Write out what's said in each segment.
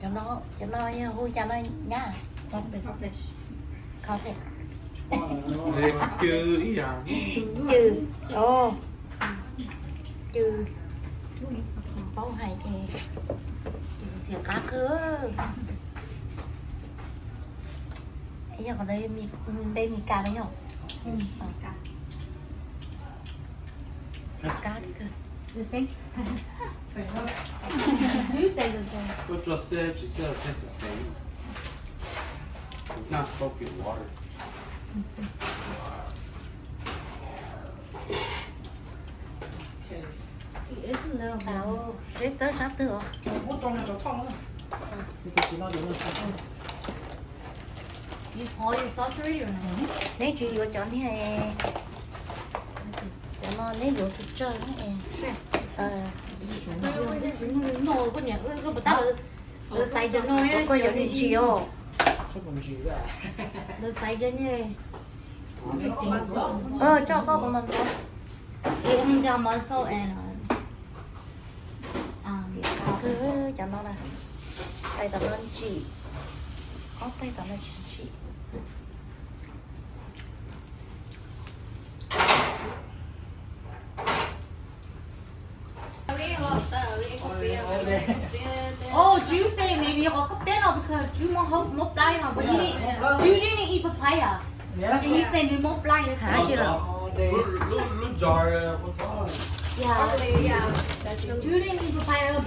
Cov no yog hu cas no nyab? Crawfish. Crawfish. Cw ib yam. Cw. Ov, cw. Tsis paub hais ces ntxim qab kawg. Yog qhov ntawd npe Mis Kas no yog? Ntxim qab kawg. Tuesday the same. What Josh said, she said it tastes the same. It's not soaked in water. Seb txawb sab twg os. Neb tsis yuav cov niag, cov no neb yuav tsawg tsawg. Koj yuav niag ntsis os. Lawv xaiv cov niag, coj koj kuv los ntxuav. Ib ntawd mussel and, um, cov no na, tais tom no ntsim, ob tais tom no tsis ntsim. Oh, Juice said maybe qhov koj peb no because Juice muaj hau, muaj plab no, but he didn't, Juice didn't eat papaya. And he said nws muaj plab yesterday. Lub, lub jar, yeah. Juice didn't eat papaya, but he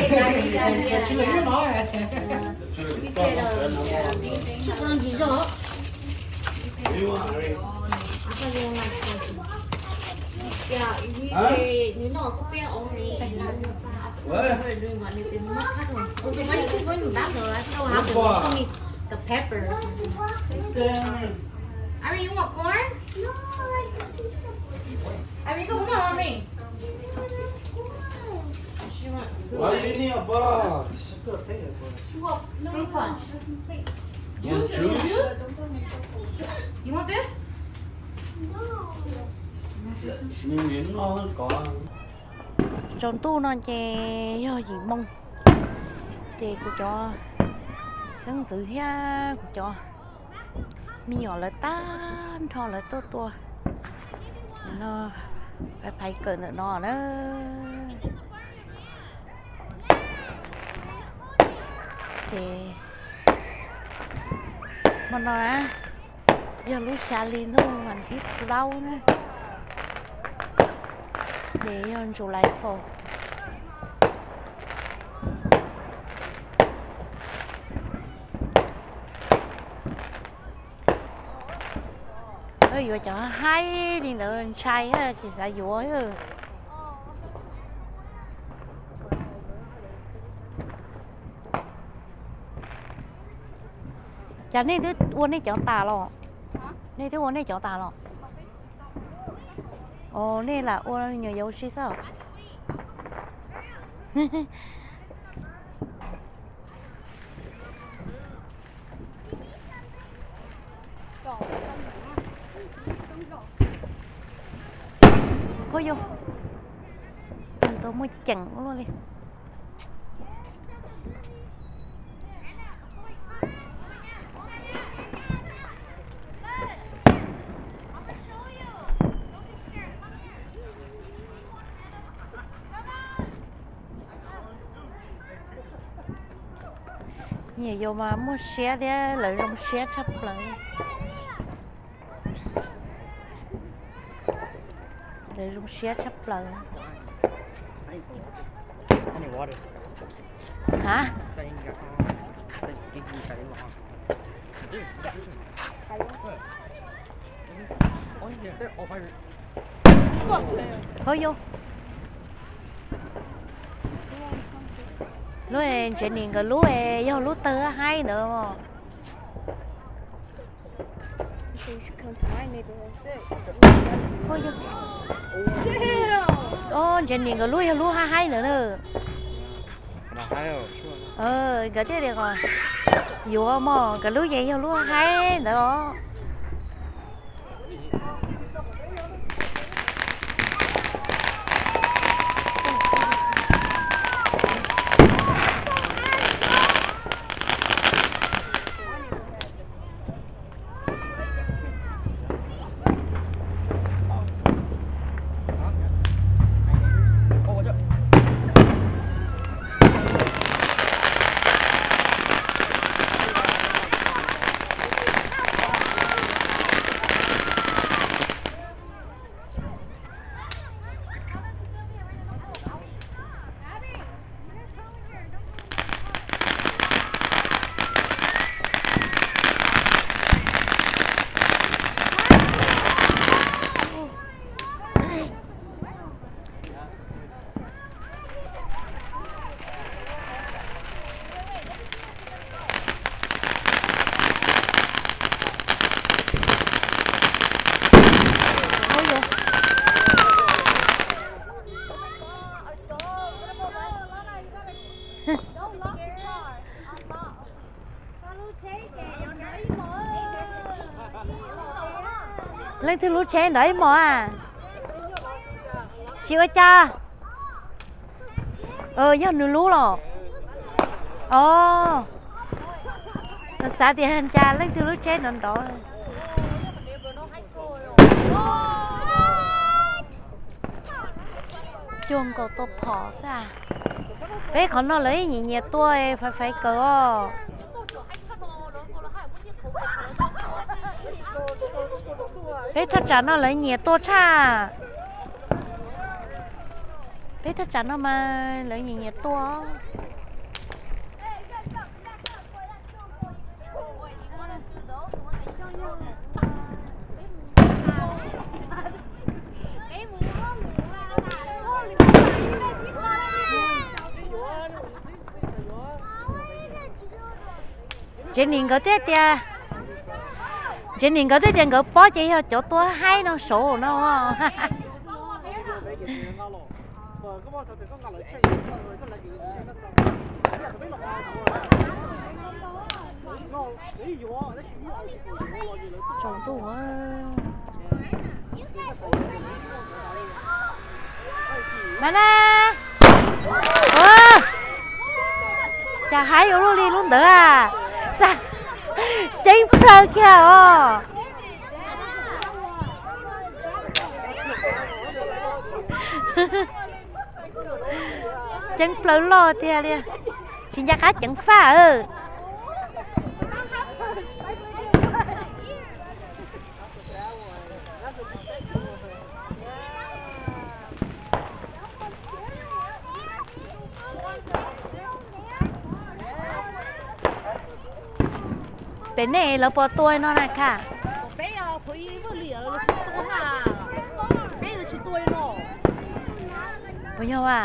said diarrhea, yeah. He said, um, yeah, ntsis zog. Yeah, he said nws noj koj peb only. The pepper. Ari, you want corn? Ari, koj puas muaj Ari? Why you need a box? She want fruit punch. Juice? Juice? You want this? Tsaus ntuj no ces yog yim moo, ces kuv cov xeeb ntxwv thiab kuv cov me nyuam lawv tag nrho lawv tuaj tua no, phais kawm ntawm no na. Ces hmo no na, yog lub xya hli ntuj vas thib plaub na, ces yog July four. Yuav cov haib li ntawd ntshai, tsis xav yuav. Cas nej twb ua nej cov tas los? Nej twb ua nej cov tas los? Os, nej lam ua nyuam yaus si xwb. Ua yog, tau muaj ceem ua luaj li. Nyuam yaus mas muaj siab thiab lawv zoo siab tshaj plaws. Lawv zoo siab tshaj plaws. Hav? Hov yog lub ntsev nis nkawd lub, yog lub tawg haib ntawd. Ntsev nis nkawd lub yog lub haib haib ntawd na. Nkawd thiaj li yuav mog, nkawd lub ces yog lub haib ntawd os. Leej twg lub tsheb nrov ib hmos a? Tsis ua cas. Yog nws lub los. Os, xav tias cas leej twg lub tsheb nrov nrov. Cuag nkaus tua phom xwb. Peb qhov no lawv nyiam nyiam tua fais fais kawg os. Peb thaj tsam no lawv nyiam tua tshaj. Peb thaj tsam no mas lawv nyiam nyiam tua. Tsev nim nkawd thiaj tias, tsev nim nkawd thiaj tias nkawd paub ces yog cov tua haib no saud no. Tsaus ntuj. Mas na, cas haib ua luaj li lub ntawd a. Ceeb plawg kiag os. Ceeb plawg loj tiag li. Tsis nco qab ceev faj. Pem nej lawv puas tua no na khaj? Puas yog a?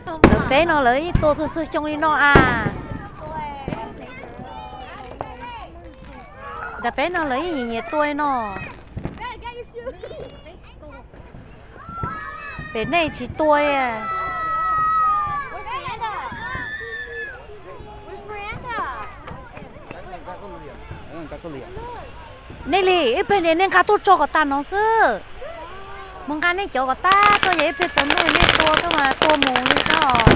Ntawm peb no lawv yeej tua txhua txhua xyoo li no a. Ntawm peb no lawv yeej nyiam nyiam tua li no. Pem nej tsis tua. Nej li ib pliag nej nqa tuaj tso kom tas no xwb. Mus nqa nej cov kom tas tso, yog ib pliag tsaus ntuj nej tua tuaj mas tua mus li xwb os.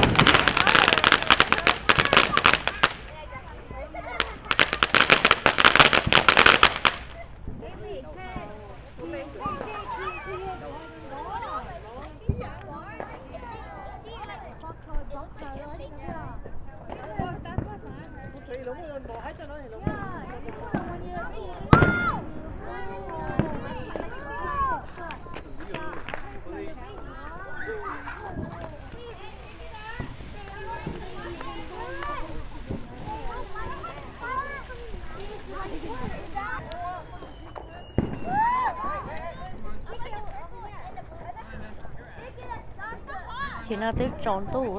Ces no twb tsaus ntuj,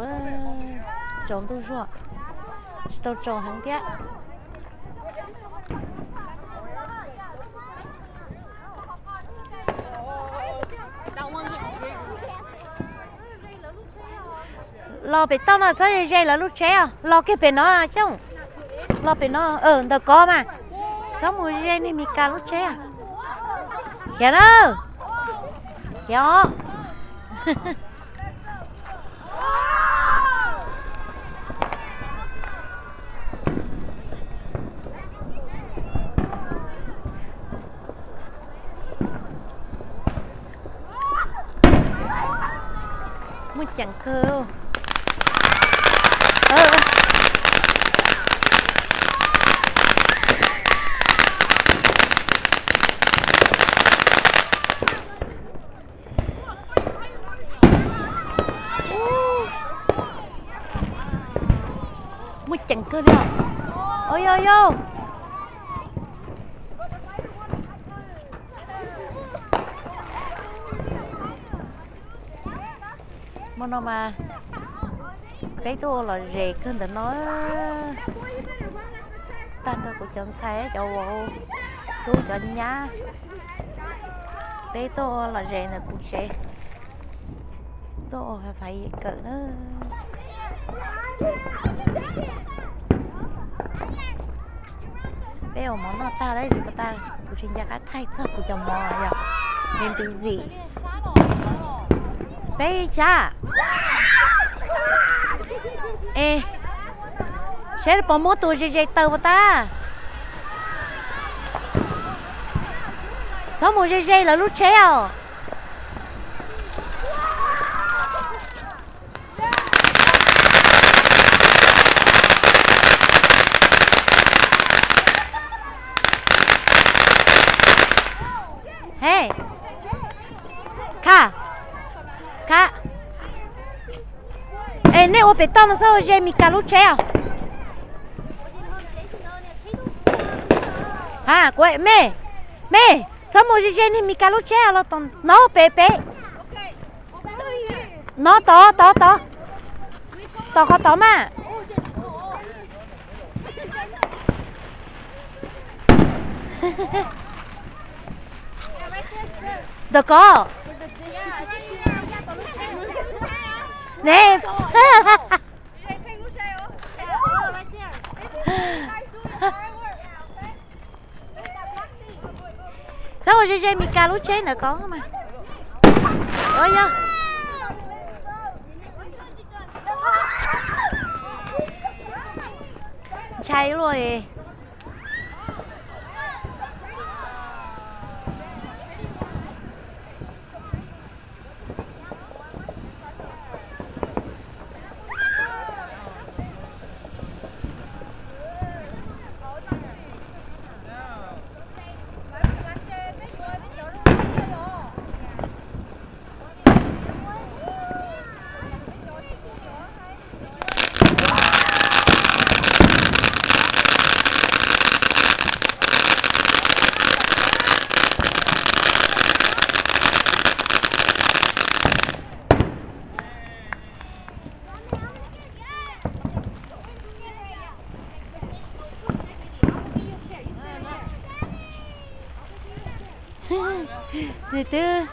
tsaus ntuj zuag, tsis tau tsaus heev thiab. Los pem toj no txhob ze ze lawv lub tsheb os, los kiag pem no Xyooj. Los pem no, ntawm ko mas. Txhob mus ze nej Mis Kas lub tsheb. Khiav na. Khiav os. Muaj ceem kawg. Muaj ceem kawg li os. Ov yog yog. Hmo no mas peb tuaj ua lom zem kawg ntawm no. Tag nrho kuv cov ntxhais cov vauv, tub cov nyab, peb tuaj ua lom zem ntawm kuv tsev, tuaj ua fais fais kawm na. Peb ua mov noj tag lawm, tsis pom tag, kuv tsis nco qab thaij txog kuv cov mov yog me nti zim. Peb xyab. Es saib puas muab tus ze ze taw puas tag. Txhob mus ze ze lawv lub tsheb os. He, Kha, Kha, es nej ua pem toj no xwb, ze Mis Kas lub tsheb os. Ha, kuv, me, me, txhob mus ze ze niag Mis Kas lub tsheb os, los tom no pem pem. No tod tod tod, tom qhov tod mas. Ntawm ko. Ne. Txhob ua ze ze Mis Kas lub tsheb ntawm ko mas. Ua yog ntshai luaj. Nws twb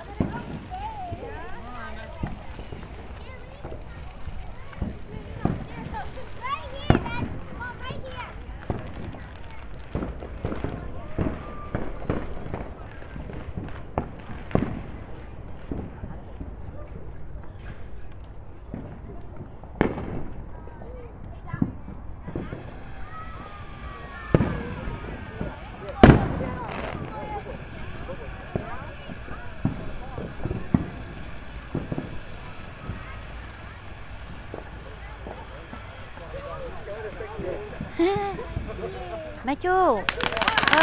Maiv Cuj,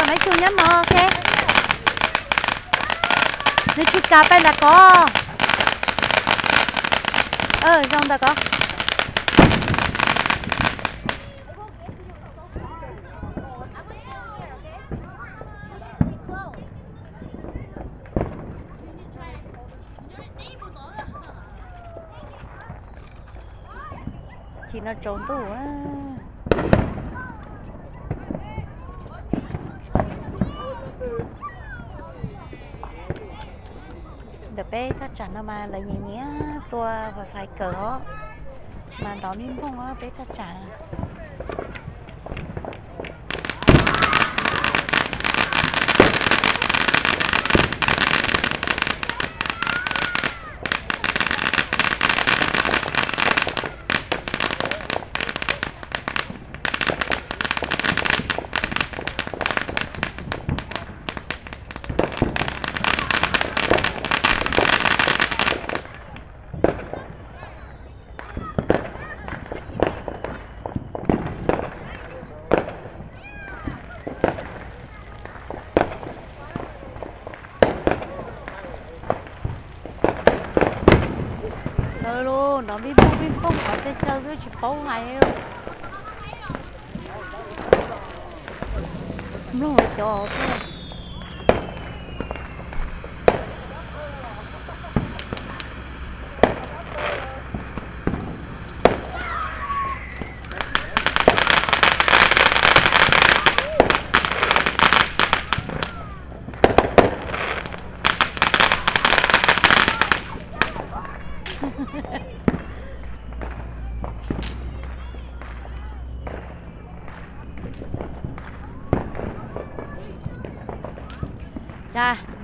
Maiv Cuj nyob mog, ok. Nws tsis kam pais nram ko. Zoo ntawm ko. Chim no tsaus ntuj. Ntawm peb thaj tsam no mas lawv nyiam nyiam tua fais kawm os, mas ntov me npoog os peb thaj tsam. Ntawd los nrov vij poog vij poog qhov txhia chaw xwb tsis paub hais. Mloog lawv cov xwb.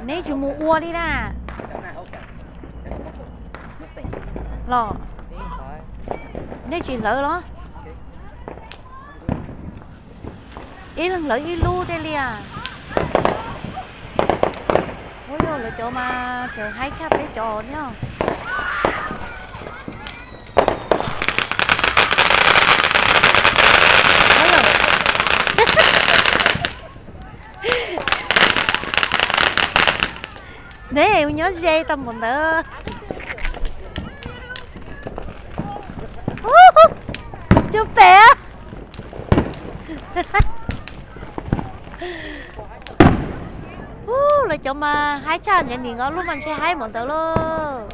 Neb tsis mus ua li na. Los, neb tsis hlawv los? Ib leeg hlawv ib lub tej liaj. Ua yog lawv cov mas tseem haib tshaj peb cov thiab. Neb nyob ze tau npaum ntawd. Tsuas pem. Ub, lawv cov mas haib tshaj, ntshe nim nkawd lub mas ntshe haib npaum ntawd lauj.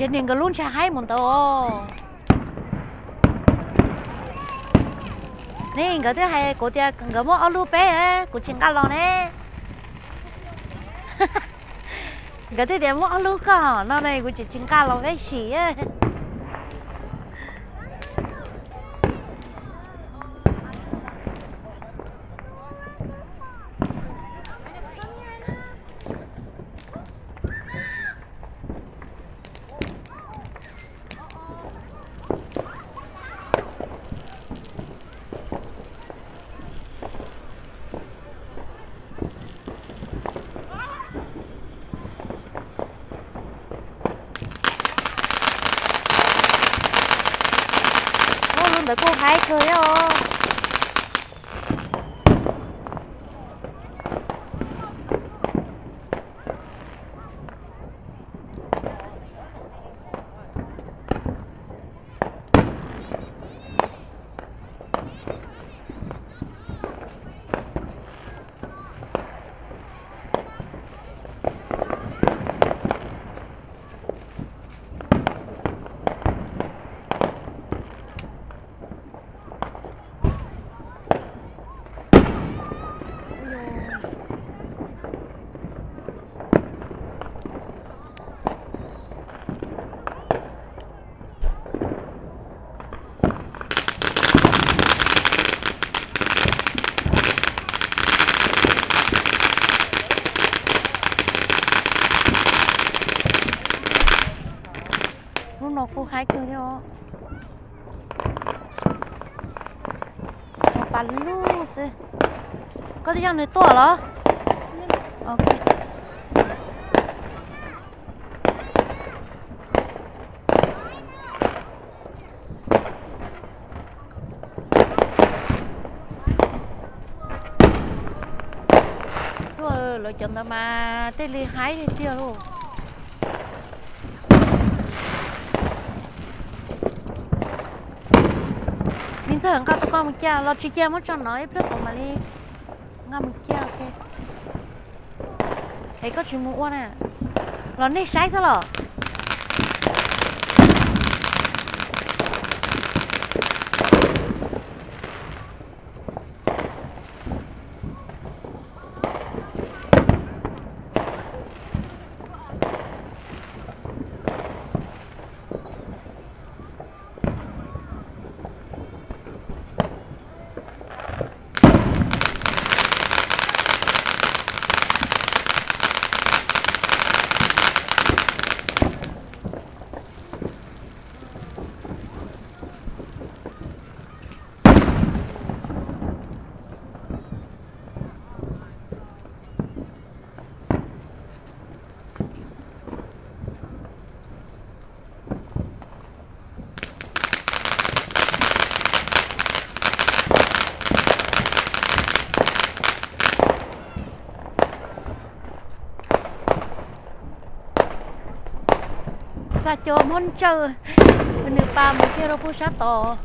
Ces nim nkawd lub ntshe haib mus ntawd os. Ne nkawd twb hais kuv tias nkawd muab ob lub peb, kuv tsis nqa los ne. Nkawd twb tias muab ob lub koj no ne, kuv tsis tsis nqa los peb sim. Ub, lub ntawd kuj haib kawg thiab os. Lub no kuj haib kawg thiab os. Pas lug xwb. Koj twb coj nws tuaj los? Lawv cov ntawd mas tej li haib li tiag lauj. Me ntxawg, nqa tus ko mus cia los tsis cia, muab tso no ib pliag kuv mam li nqa mus cia. Es koj tsis mus ua na, los nej saib xwb los? Cua muab ntsawj, nws pa mus kiag rau pug sab tod.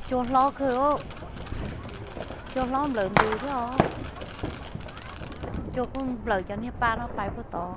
Cua hlob kawg, cua hlob nplawm ntws thiab os. Cua kuj nplawm cov niag pa no pais puag tod.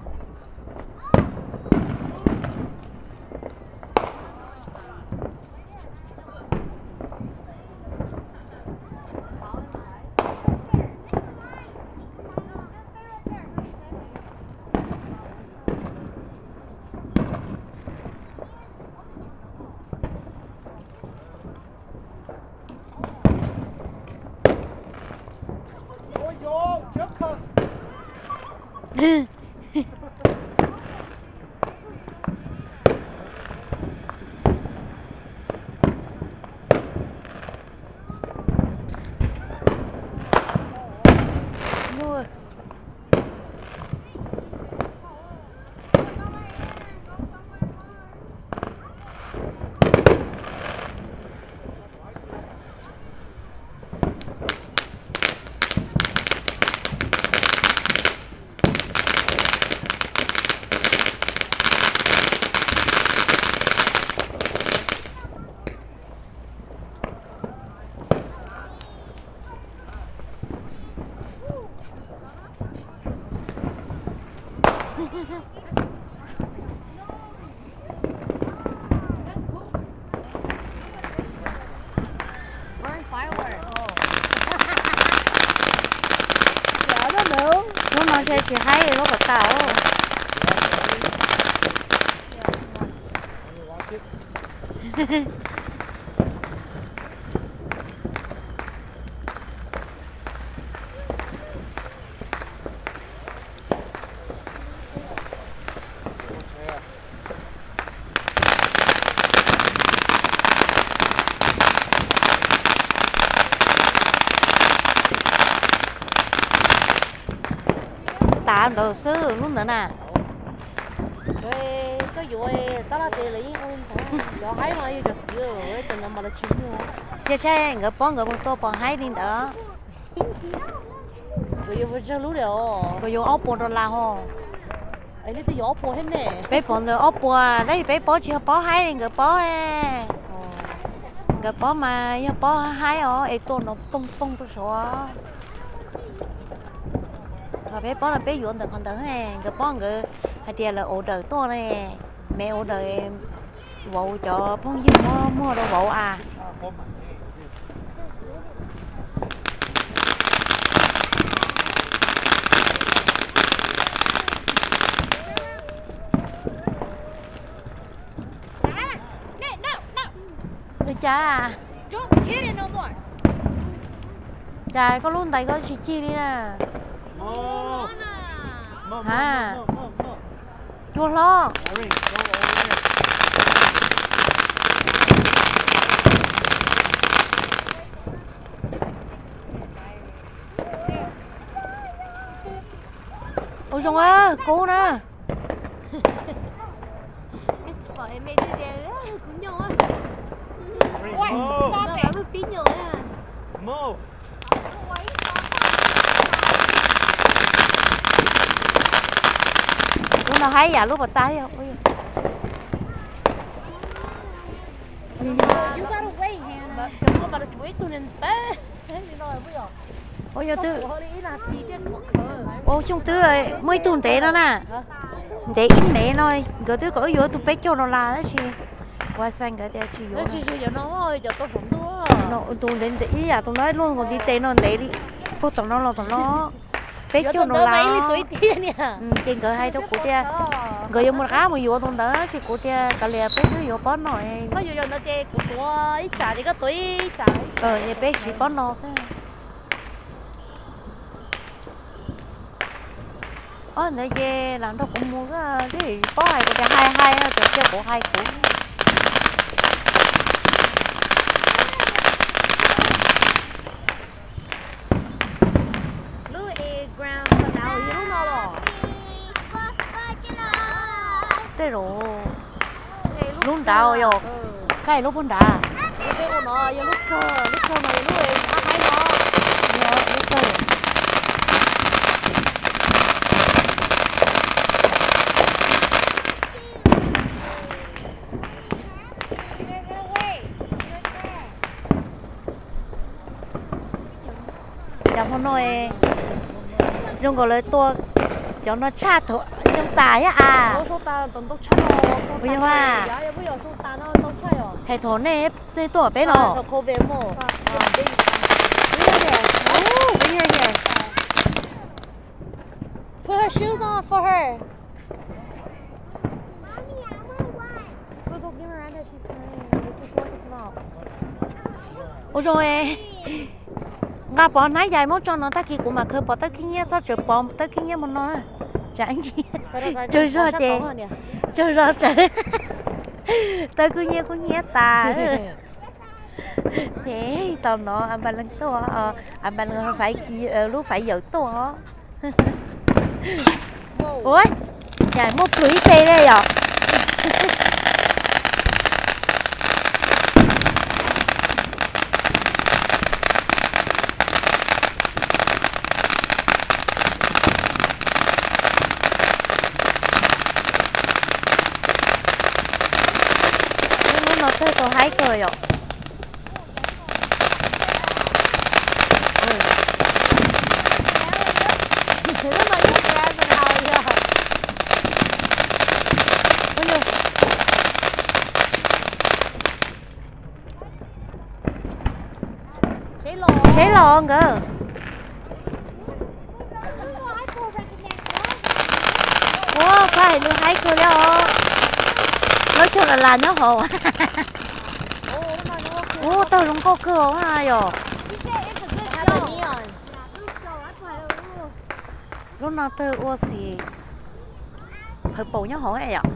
Hnub no ntshe tsis haib lub pas tas. Tas ntawd xwb lub ntawd na. Koj yuav tab laj tes lawv yeej ua li ntawd, cov haib no yog cov kwv, cov ntawd mas lawv tsis muag. Tsis, saib nkawd paub nkawd mus tua pom haib li ntawd. Nkawd yuav ua tsawg lub li os? Nkawd yuav ob puas dollar hos. Leej twg yuav ob puas thiab ne? Peb pom ntawd ob puas, tab sis peb paub tsis yog paub haib li, nkawd paub. Nkawd paub mas yog paub haib os, es tua no poog poog rau saud. Thaum peb paub no peb yuav ntawm qhov ntawd, nkawd paub nkawd hais tias lawv order tuaj ne, me order vauv cov phooj ywg muab muag rau vauv a. Ua cas? Cas koj lub ntais koj tsis cig li na? Ha, cua hlob. Ua zoo, kub na. Lub no haib yam lub pas tas. Ua yog twb, ua xyoo twb muaj ib tug ntev no na, ntev ib ntev no, nkawd twb kom wb yuav tus peb caug dollar tab sis ua xais nkawd tias tsis yuav. Tus ntev ntev ib yam tus no luaj nkaus ntiv tes no ntev li, puag tom no los tom no, peb caug dollar. Ces nkawd hais rau kuv tias, nkawd yuav mus rov qab mus yuav tus ntawd tab sis kuv tias kav liam peb twb yuav pob no. Peb siv pob no xwb. Ob ntawd ces lam nrog kuv mus xwb, twb paub hais kuv tias hais hais no ces cia kuv hais kuv. Tej zaum lub nrad yog, kab lub puag nrad. Cov hmo no zoo nkaus lawv tua cov no tshaj thaum xyoo tas thiab as. Puas yog mas? Hais thaum nej, nej tuaj peb los. Put her shoes on for her. Ua zoo, nqa pov hnab yais muab tso no, tag kis kuv mam khaws pov tawb khib nyiab, txhob tseem pov tawb khib nyiab hmo no na. Tsam ib ntsis tsaug zog ces, tsaug zog tsawv, tawb khib nyiab kub hnyiab tas. Ces tau no a npa leej tuaj, a npa leej lub faiv yawm tuaj. Ua cas muaj plhws ib teg li yom? Lub no twb tau haib kawg yom. Seb los nkawd. Ua, koj hais lus haib kawg li os. Plaub caug dollar nyob hauv. Ua, tawg zoo nkauj kawg yom. Lub no tawg ua xim purple nyob hauv yom.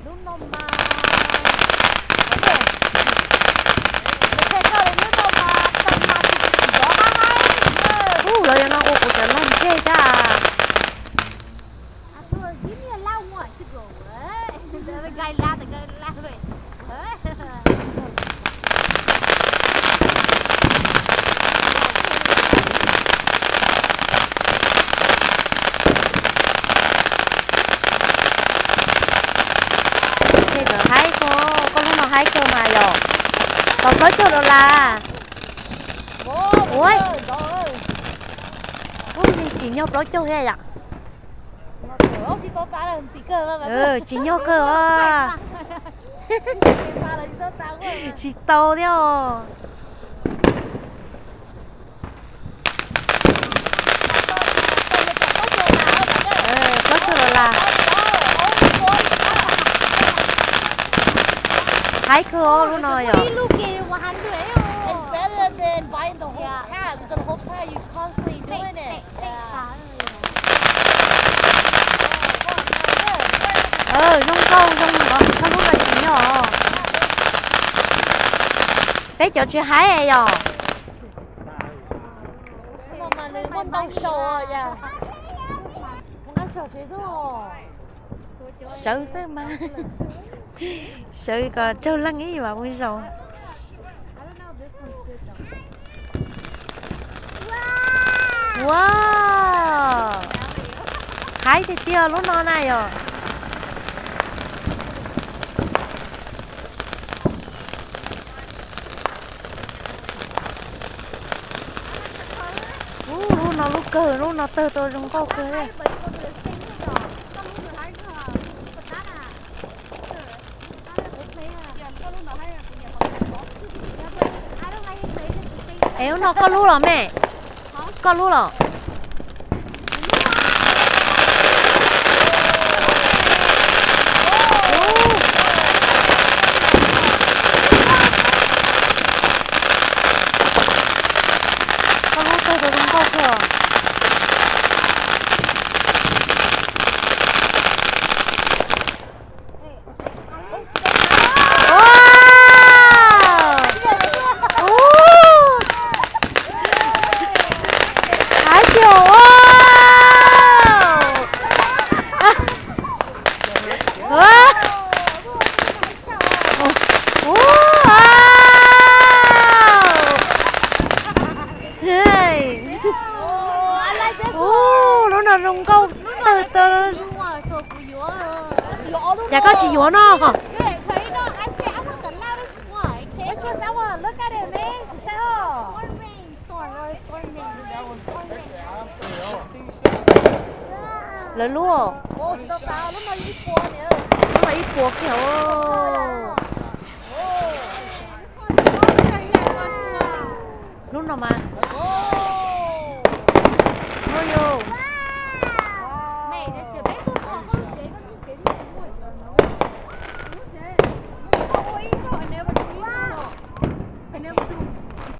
Lub no mas, lub no mas tawg mas tsis nrov qab haib. Ub, lawv yuav no ua kuv cov lag ntseg thiab. Tej ntawd haib kawg, koj lub no haib kawg mas yom. Tau plaub caug dollar. Ua, ub, tsim nyog plaub caug thiab yom. Tsim nyog kawg os. Tsis tau thiab os. Plaub caug dollar. Haib kawg os lub no yom. Zoo nkauj zoo os, koj lub no tsim nyog. Peb cov tsis haib yom. Sawv xwb mas. Sawv kom raug leej ib yam mus zaus. Ua, haib tiag tiag lub no na yom. Ub, lub no lub kawg, lub no tawg tau zoo nkauj kawg li. Es hnub no koj lub los me? Koj lub los? Koj lub tawg tau zoo nkauj kawg. Hais tias, lub no zoo nkauj tawg tag. Cas koj tsis yuav no? Lawv lub, lub no ib puas kiag. Lub no mas